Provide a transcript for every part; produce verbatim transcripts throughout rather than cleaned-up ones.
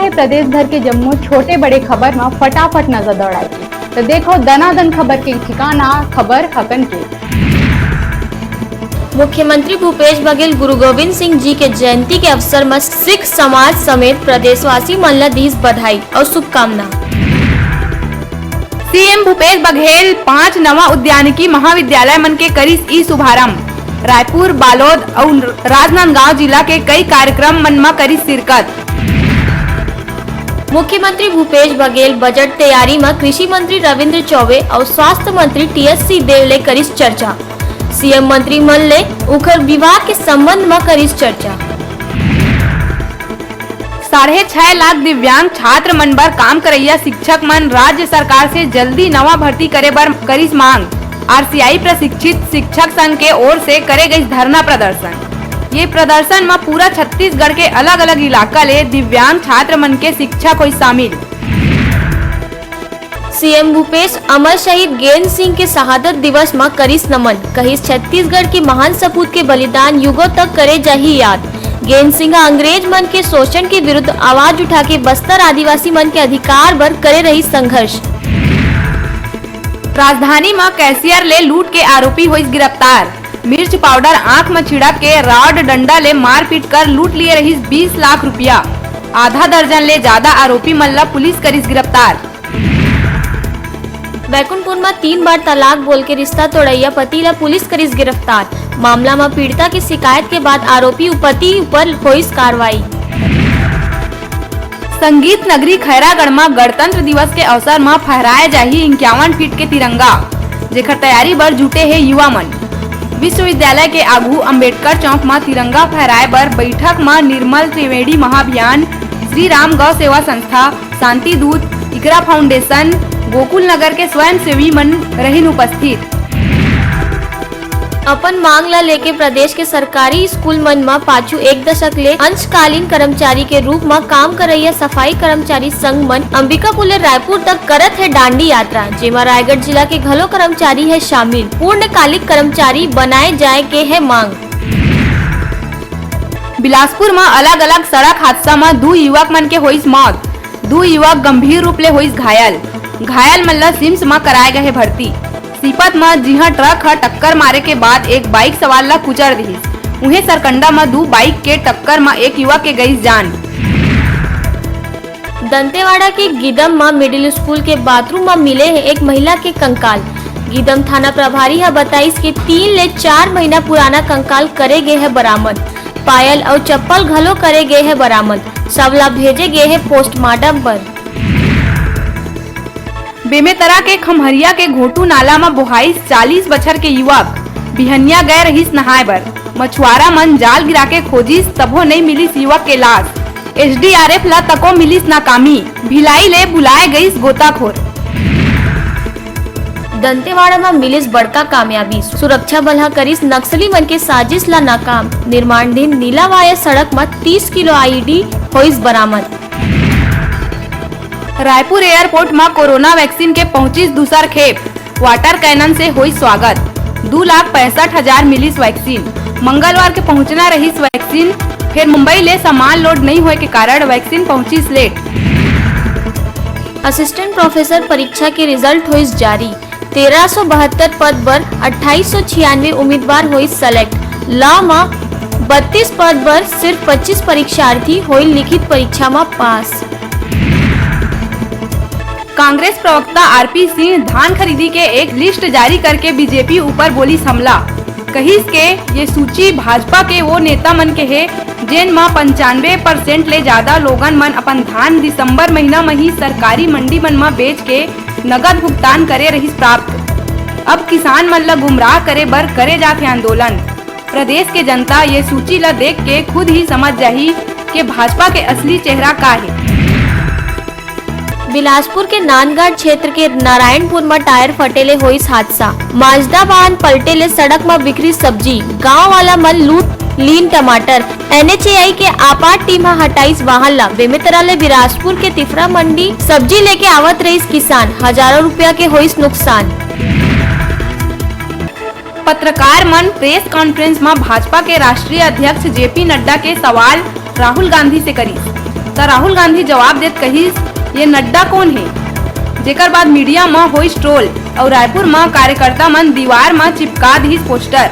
प्रदेश भर के जम्मो छोटे बड़े खबर म फटाफट नजर दौड़ाए। तो देखो दनादन खबर के ठिकाना, खबर हकन के। मुख्यमंत्री भूपेश बघेल गुरु गोविंद सिंह जी के जयंती के अवसर म सिख समाज समेत प्रदेशवासी मन ल दीस बधाई अउ शुभकामना। सीएम भूपेश बघेल पांच नवा उद्यानिकी महाविद्यालय मन के करिस ई शुभारंभ। रायपुर, बालोद अउ राजनांदगांव जिला के कई कार्यक्रम मन म करिस शिरकत। मुख्यमंत्री भूपेश बघेल बजट तैयारी म कृषि मंत्री रविंद्र चौबे अउ स्वास्थ्य मंत्री टीएस सिंहदेव ले करिस चर्चा। सीएम मंत्री मन ले उखर विभाग के संबंध म करिस चर्चा। साढ़े छह लाख दिव्यांग छात्र मन बर काम करइया शिक्षक मन राज्य सरकार से जल्दी नवा भर्ती करे बर करिस मांग। आरसीआई प्रशिक्षित शिक्षक संघ के ओर से करे गइस धरना प्रदर्शन। ये प्रदर्शन म पूरा छत्तीसगढ़ के अलग-अलग इलाका ले दिव्यांग छात्र मन के शिक्षक होइस शामिल। सीएम भूपेश अमर शहीद गेंद सिंह के शहादत दिवस म करिस नमन, कहिस छत्तीसगढ़ के महान सपूत के बलिदान युगों तक करे जाही याद। गेंद सिंह ह अंग्रेज मन के शोषण के विरुद्ध आवाज उठा के बस्तर आदिवासी मन के अधिकार बर करे रहिस संघर्ष। राजधानी म कैशियर ले लूट के आरोपी होइस गिरफ्तार। मिर्च पाउडर आंख म छिड़क के रॉड डंडा ले मारपीट कर लूट लिए रहिस बीस लाख रुपया। आधा दर्जन ले जादा आरोपी मन ल पुलिस करिस गिरफ्तार। बैकुंठपुर म तीन बार तलाक बोल के रिश्ता तोड़इया पति ल पुलिस करिस गिरफ्तार। मामला म पीड़िता के शिकायत के बाद आरोपी पति ऊपर होइस कार्रवाई। संगीत नगरी खैरागढ़ म गणतंत्र दिवस के अवसर म फहराए जाही इक्यावन फीट के तिरंगा, जेकर तैयारी बर जुटे हे युवा मन। विश्वविद्यालय के आगू अंबेडकर चौक म तिरंगा फहराए बर बैठक म निर्मल त्रिवेणी महाभियान, श्री राम गौ सेवा संस्था, शांति दूत, इकरा फाउंडेशन, गोकुल नगर के स्वयंसेवी मन रहिन उपस्थित। अपन मांग ल लेके प्रदेश के सरकारी स्कूल मन म पाछू एक दशक ले अंशकालीन कर्मचारी के रूप म काम करइया सफाई कर्मचारी संघ मन अंबिकापुर ले रायपुर तक करत हे डांडी यात्रा, जेमा रायगढ़ जिला के घलो कर्मचारी हे शामिल। पूर्णकालिक कर्मचारी बनाए जाए के हे मांग। बिलासपुर म अलग-अलग सड़क हादसा म दू युवक मन के होइस मौत, दू युवक गंभीर रूप ले होइस घायल। घायल मन ल सिम्स म कराए गए हे भर्ती। सीपत म जिहां ट्रक ह टक्कर मारे के बाद एक बाइक सवार ल कुचल दिहिस, उहें सरकंडा म दू बाइक के टक्कर म एक युवक के गइस जान। दंतेवाड़ा के गीदम म मिडिल स्कूल के बाथरूम म मिले हे एक महिला के कंकाल। गीदम थाना प्रभारी ह बताइस कि तीन ले चार महीना पुराना कंकाल करे गे हे बरामद। पायल अउ चप्पल घलो करे गे हे बरामद। शव ला भेजे गे हे पोस्टमार्टम बर। बेमेतरा के खम्हरिया के घोटू नाला म बोहाइस चालीस बछर के युवक। बिहनिया गए रहिस नहाए बर। मछुआरा मन जाल गिरा के खोजिस, तभो नइ मिलिस युवक के लाश। एसडीआरएफ ला तको मिलिस नाकामी। भिलाई ले बुलाए गइस गोताखोर। दंतेवाड़ा म मिलिस बड़का कामयाबी। सुरक्षा बल ह करिस नक्सली मन के साजिश ला नाकाम। निर्माणाधीन नीलावाया सड़क म तीस किलो आईईडी होइस बरामद। रायपुर एयरपोर्ट म कोरोना वैक्सीन के पहुंचिस दूसर खेप। वाटर कैनन से होइस स्वागत। दू लाख पैंसठ हजार मिलिस वैक्सीन। मंगलवार के पहुंचना रहिस वैक्सीन, फेर मुंबई ले सामान लोड नइ होए के कारण वैक्सीन पहुंचिस लेट। असिस्टेंट प्रोफेसर परीक्षा के रिजल्ट होइस जारी। तेरह सौ बहत्तर पद बर अट्ठाईस सौ छियानवे उम्मीदवार होइस सेलेक्ट। लॉ म बत्तीस पद बर सिर्फ पच्चीस परीक्षार्थी होइल लिखित परीक्षा म पास। कांग्रेस प्रवक्ता आरपी सिंह धान खरीदी के एक लिस्ट जारी करके बीजेपी ऊपर बोलिस हमला। कहिस के ये सूची भाजपा के वो नेता मन के हे, जेन म पंचानवे परसेंट ले जादा लोगन मन अपन धान दिसंबर महीना म ही सरकारी मंडी मन म बेच के नगद भुगतान करे रहिस प्राप्त। अब किसान मन ल गुमराह करे बर करे जात हे आंदोलन। प्रदेश के जनता ये सूची ल देख के खुद ही समझ जाही के भाजपा के असली चेहरा का हे। बिलासपुर के नांदगढ़ क्षेत्र के नारायणपुर म टायर फटे ले होइस हादसा। माजदा वाहन पलटे ले सड़क म बिखरी सब्जी, गांव वाला मन लूट लीन टमाटर। एनएचएआई के आपात टीम ह हटाइस वाहन ला। बेमेतरा ले बिलासपुर के तिफरा मंडी सब्जी लेके आवत रहिस किसान, हजारों रुपया के होइस नुकसान। पत्रकार मन प्रेस कॉन्फ्रेंस म भाजपा के राष्ट्रीय अध्यक्ष जेपी नड्डा के सवाल राहुल गांधी से करिस। त राहुल गांधी जवाब देत कहिस, "ये नड्डा कोन हे?" जेकर बाद मीडिया म होइस ट्रोल अउ रायपुर म कार्यकर्ता मन दीवार म चिपका दिस पोस्टर।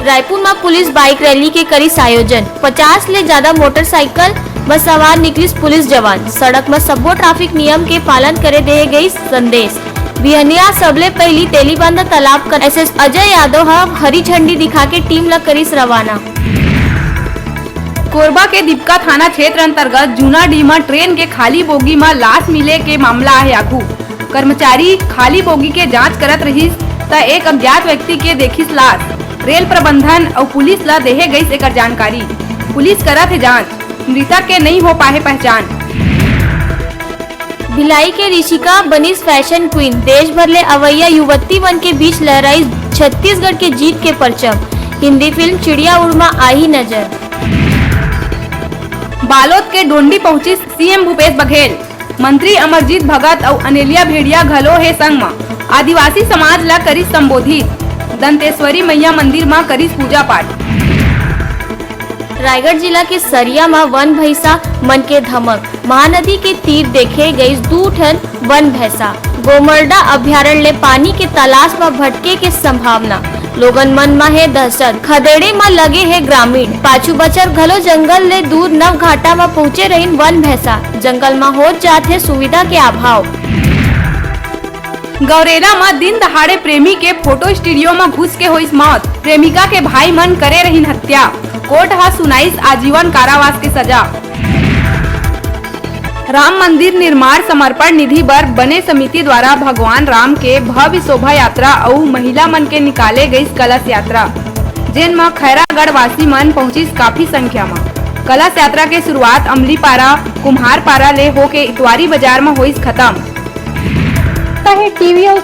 रायपुर म पुलिस बाइक रैली के करिस आयोजन। पचास ले जादा मोटरसाइकिल म सवार निकलिस पुलिस जवान। सड़क म सब्बो ट्रैफिक नियम के पालन करे देहे गइस संदेश। बिहनिया सबले पहिली तेलीबांधा तालाब कर एसएस अजय यादव ह हरी झंडी दिखाके टीम ल करिस रवाना। कोरबा के दीपका थाना क्षेत्र अंतर्गत जूनाडीह म ट्रेन के खाली बोगी म लाश मिले के मामला आहे आगू। कर्मचारी खाली बोगी के जांच करत रहिस, त एक अज्ञात व्यक्ति के देखिस लाश। रेल प्रबंधन अउ पुलिस ल देहे गइस एकर जानकारी। पुलिस करत हे जांच। मृतक के नइ हो पाहे पहचान। भिलाई के ऋषिका बनिस फैशन क्वीन। देश भर ले अवइया युवती मन के बीच लहराइस छत्तीसगढ़ के जीत के परचम। हिंदी फिल्म चिड़िया उड़ म आही नजर। बालोद के डोंडी पहुंचिस सीएम भूपेश बघेल। मंत्री अमरजीत भगत अउ अनेलिया भेड़िया घलो हे संग म। आदिवासी समाज ल करिस संबोधित। दंतेश्वरी मैया मंदिर म करिस पूजा पाठ। रायगढ़ जिला के सरिया म वन भैंसा मन के धमक। महानदी के तीर देखे गइस दू ठन वन भैंसा। गोमरडा अभ्यारण्य ले पानी के तलाश म भटके के संभावना। लोगन मन म हे दहशत। खदेड़े म लगे हे ग्रामीण। पाछू बछर घलो जंगल ले दूर नवघाटा म पहुंचे रहिन वन भैंसा। जंगल म होत जात हे सुविधा के अभाव। गौरेला म दिन दहाड़े प्रेमी के फोटो स्टूडियो म घुस के होइस मौत। प्रेमिका के भाई मन करे रहिन हत्या। कोर्ट ह सुनाइस आजीवन कारावास के सजा। राम मंदिर निर्माण समर्पण निधि बर बने समिति द्वारा भगवान राम के भव्य शोभा यात्रा अउ महिला मन के निकाले गइस कलश यात्रा, जेन म खैरागढ़ वासी मन पहुंचिस काफी संख्या म। कलश यात्रा के शुरुआत अमलीपारा, कुम्हारपारा ले होके इतवारी बाजार म होइस खत्म। कहे टीवी अउ